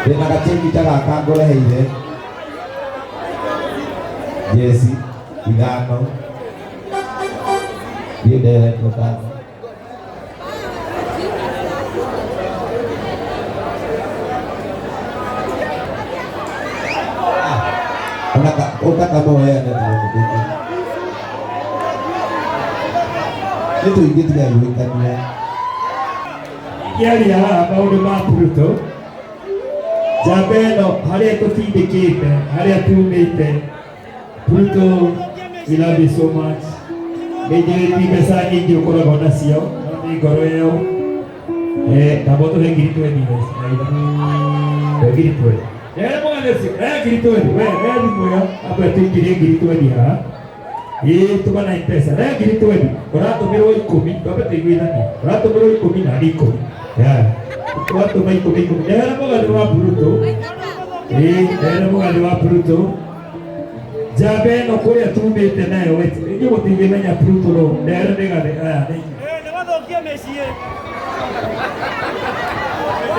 Ndĩna gacĩngi ta gaka ngũreheire jeci ithano thiĩ ndere tũtano. Ũtakamoyane maũndũ nĩ tũingĩ tigai gwĩkania. Ingĩaria haha maũndũ ma Pluto njamba ĩno harĩa tũtindĩkĩte harĩa tumĩte. Pluto, we love you so much. Nĩ njũĩ ti mbeca nyingĩ ũkoragwo nacio no nĩ ngoro ĩyo. Kamba ũtũhe ngiri twendi ngiri twendi. Rere mũgane ũcio, rehe ngiri twendi, we rehe thimũ ĩyo, amba tũingĩrie ngiri twendi haha. Ĩĩ tũgana M-Pesa, rehe ngiri twendi, ũratũmĩrwo ikũmi, twambe tũiguithanie, ũratũmĩrwo ikũmi na nĩ ikũmi. Yeah. Ũratũma ikũmi ikũmi. Rehera mũgane wa Pluto. Ĩĩ, rehera mũgane wa Pluto. Njamba ĩno kũrĩa tumĩte nayo, inyuĩ mũtingĩmenya Pluto no, rehera mĩgathe aya nĩ Nĩmathũkie mĩciĩ.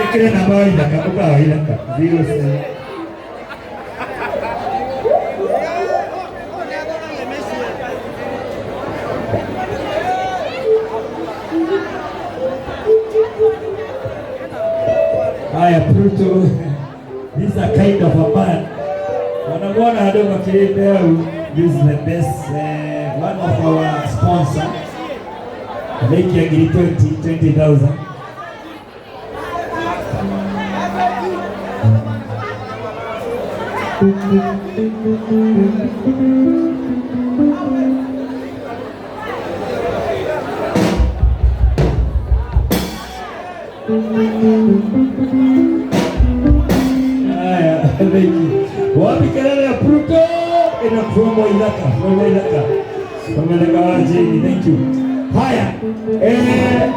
Ĩkĩre namba wa ithaka, ũkawa ithaka. 07. Haya, Pluto, this is a kind of a man. Wanamwona andũ makĩrĩte hau. This is the best, one of our sponsor. Alaikia ngiri 20, 20,000. Haya, thank you. Wapi kelele ya Pluto? Ina from Waithaka, from Waithaka. From Waithaka wa Jane, thank you. Haya,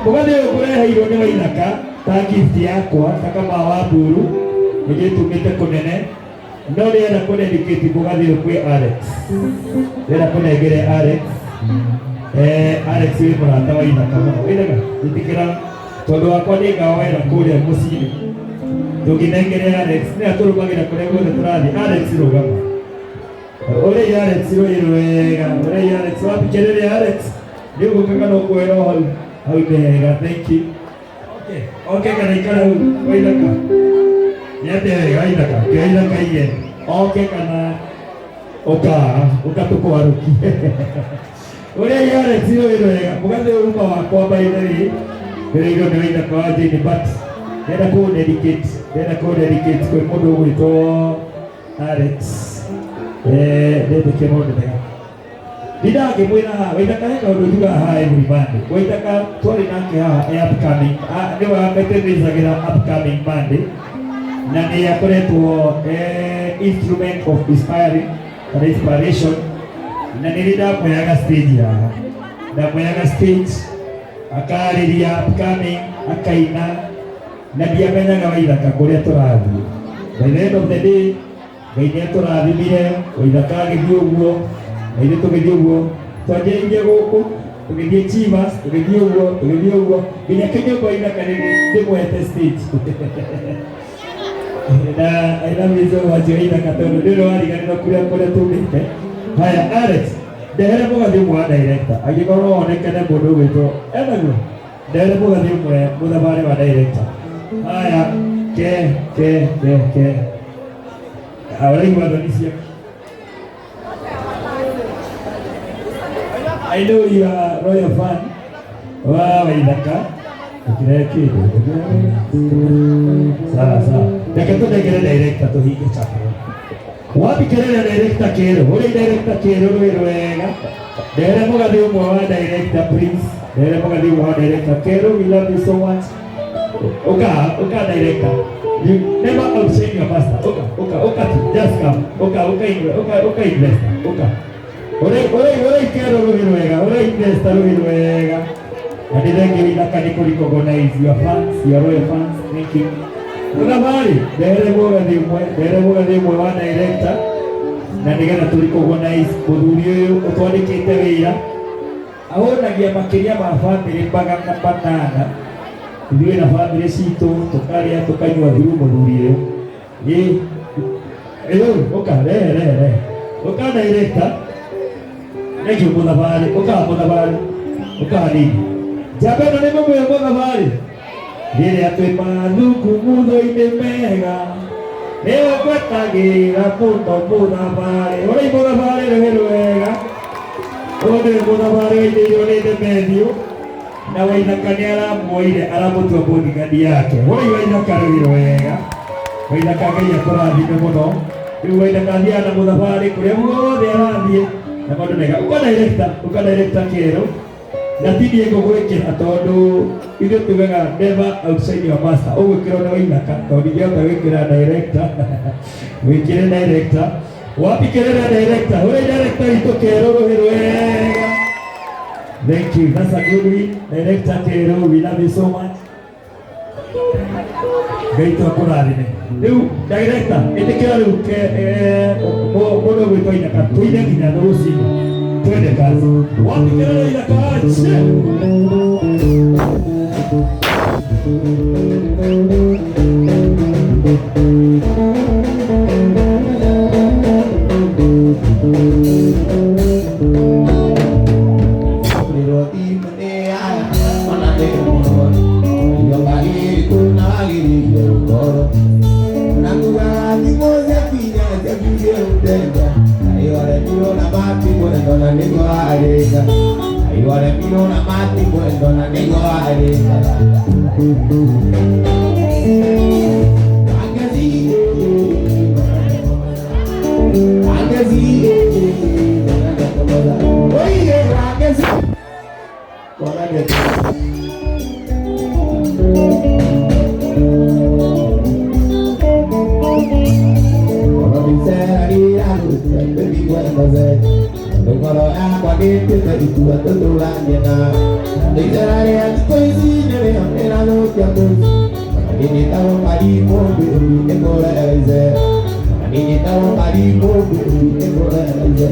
mũgathĩ ũyũ ngũreheirwo nĩ Waithaka ta gift yakwa ta kama wa Mburu nĩgĩtũmĩte kũnene no ndĩrenda kũdedicate mũgathĩ ũyũ kwĩ Alex. Ndĩrenda kũnengere Alex. Alex wĩ mũrata wa Waithaka mũno. Waithaka, ĩtĩkĩra tondũ wakwa nĩ ngawera kũrĩa mũciĩ tũngĩnengere Alex nĩ atũrũmagĩra kũrĩa guothe tũrathiĩ. Alex rũgama. Ũrĩa Alex rũĩ rwega, ũrĩa Alex wapi kelele Alex nĩ ũgũkaga no kwĩrwo hau hau nĩ hega. Thank you. Okay, okay kana ikara hau Waithaka. Nĩ atĩa wega Waithaka, kĩ Waithaka iye. Okay kana ũka ũka tũkwarũkie. Ũrĩa Alex rũĩ rwega, mũgathĩ ũyũ uma wakwa by the way ndĩrĩirwo nĩ Waithaka wa Jane but ndĩrenda kũ dedicate, ndĩrenda kũ dedicate kwĩ mũndũ ũgwĩtwo Alex. Ndetĩkia maũndũ mega. Ndindangĩmwĩra haha Waithaka he kaũndũ njugaga haha every Monday. Waithaka twarĩ nake haha e upcoming, nĩwe wametendezagira upcoming Monday na nĩ akoretwo instrument of inspiring kana inspiration na nĩ ndamũheaga stage haha, ndamũheaga stage akarĩria upcoming akaina na ndiamenyaga Waithaka kũrĩa tũrathiĩ. By the end of the day Ngai nĩ atũrathimire Waithaka agĩthiĩ ũguo na ithuĩ tũgĩthiĩ ũguo twanjĩrĩirie gũkũ tũgĩthiĩ Chivas tũgĩthiĩ ũguo tũgĩthiĩ ũguo nginya kĩnyũmba Waithaka ndĩmũhete stage na I love you so much Waithaka tondũ ndĩrĩ wariganĩrwo kũrĩa kũrĩa tumĩte. Haya Alex, ndehere mũgathĩ ũmwe wa director angĩkorwo no wonekane mũndũ ũgwĩtwo enaguo ndehere mũgathĩ ũmwe mũthabarĩ wa director. Haya ke ke ke ke ũraigua thoni cia I know you are royal fan wa Waithaka ũkĩrehe kĩndũ sawa sawa, reke tũnengere director tũhinge chapter. Wapi kelele director Kĩrũ, ũrĩa director Kĩrũ rwĩ rwega. Ndehere mũgathĩ ũmwe wa director please, ndehere mũgathĩ ũmwe wa director Kĩrũ, we love you so much. Uka uka director, you never outshine your master. Uka uka uka tu, just come. Uka uka uka uka investor uka ũrĩa ũrĩa ũrĩa Kĩrũ rwĩ rwega, ũrĩa investor rwĩ rwega. Na nĩ thengiũ Waithaka nĩ kũ recognize your fans, your royal fans. Thank you. Mũthabarĩ, ndehere mũgathĩ ũmwe, ndehere mũgathĩ ũmwe wa director na nĩgetha tũ recognize mũthuri ũyũ ũtwandĩkĩte wĩra ahũnagia makĩria ma bamĩrĩ magana manana ithuĩ na bamĩrĩ citũ tũkarĩa tũkanyua through mũthuri ũyũ. Ĩ ĩyo ũka rehe rehe rehe ũka director. Thank you mũthabarĩ, ũka mũthabarĩ, ũka hanini. Njamba ĩno nĩ mũmwe mũthabarĩ rĩrĩa twĩ mathungumutho-inĩ mega nĩwe ngwetagĩra mũno mũthabarĩ ũrĩa mũthabarĩ rwĩ rwega ũyũ nĩwe mũthabarĩ wainĩirwo nĩ Demethiũ na Waithaka nĩ aramuoire aramũtua bodyguard yake. Ũrĩa Waithaka rwĩ rwega, Waithaka Ngai akũrathime mũno. Rĩu Waithaka athiaga na mũthabarĩ kũrĩa guothe arathiĩ na maũndũ mega. Ũka director, ũka director Kĩrũ na ti niĩ ngũgwĩkĩra tondũ ithuĩ tugaga never outshine your master. Ũgwĩkĩrwo nĩ Waithaka tondũ ndingĩhota gwĩkĩra director. Wĩkĩre director. Wapi kelele director, ũrĩa director witũ Kĩrũ rũhĩ rwega. Thank you. That's a good win. Director Kĩrũ, we love you so much. Ngai tu akũrathime. Rĩu director, ĩtĩkĩra rĩu mũndũ ũgwĩtwo Waithaka tũine nginya rũcinĩ. Twende kazi. Wapi kelele Waithaka ache. Ngoro yakwa nĩtuĩte itua tũtũranie na Icera rĩa thikũ ici nĩrĩo rĩrathũkia mũciĩ. Ona nĩnyitagwo marimũ baby nĩngũrealize. Ona nĩnyitagwo marimũ baby nĩngũrealize.